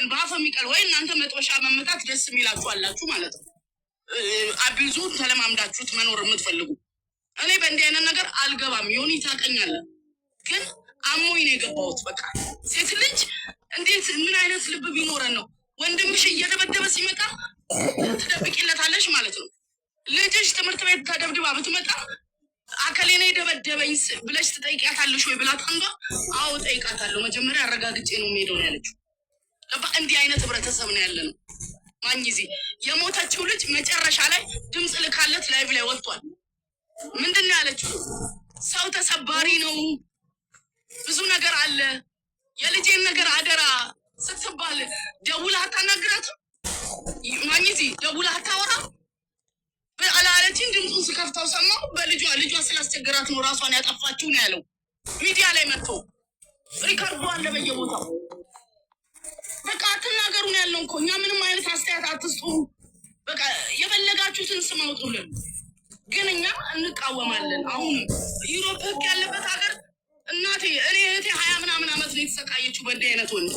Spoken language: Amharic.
ሰከንድ በአፍ የሚቀል ወይ እናንተ መጥበሻ መመታት ደስ የሚላችሁ አላችሁ ማለት ነው። Abuse ኡን ተለማምዳችሁት መኖር የምትፈልጉ፣ እኔ በእንዲህ አይነት ነገር አልገባም። ዮኒ ታውቀኛለህ፣ ግን አሞኝ ነው የገባሁት። በቃ ሴት ልጅ እንዴት ምን አይነት ልብ ቢኖረን ነው ወንድምሽ እየደበደበ ሲመጣ ትደብቂለታለሽ ማለት ነው። ልጅሽ ትምህርት ቤት ተደብድባ ብትመጣ አከሌ ነው የደበደበኝ ብለሽ ትጠይቂያታለሽ ወይ ብላት አንዷ አዎ እጠይቃታለሁ፣ መጀመሪያ አረጋግጬ ነው የምሄደው ነው ያለችው። ገባ? እንዲህ አይነት ህብረተሰብ ነው ያለ ነው። ማን ጊዜ የሞተችው ልጅ መጨረሻ ላይ ድምፅ ልካለት live ላይ ወጥቷል። ምንድን ነው ያለችው? ሰው ተሰባሪ ነው፣ ብዙ ነገር አለ። የልጄን ነገር አደራ ስትባል ደውለህ አታናግራትም? ማግኘት ደውለህ አታወራም? አላለችኝ። ድምፁን ስከፍተው ሰማሁ። በልጇ ልጇ ስላስቸገራት ነው ራሷን ያጠፋችው ነው ያለው። ሚዲያ ላይ መጥቶ record ኡ አለ በየቦታው። በቃ አትናገሩ ነው ያልነው እኮ እኛ። ምንም አይነት አስተያየት አትስጡ። በቃ የፈለጋችሁትን ስም አውጡልን፣ ግን እኛ እንቃወማለን። አሁንም Europe ህግ ያለበት ሀገር እናቴ፣ እኔ እህቴ 20 ምናምን ዓመት ነው የተሰቃየችው በእንዲህ አይነት ወንድ።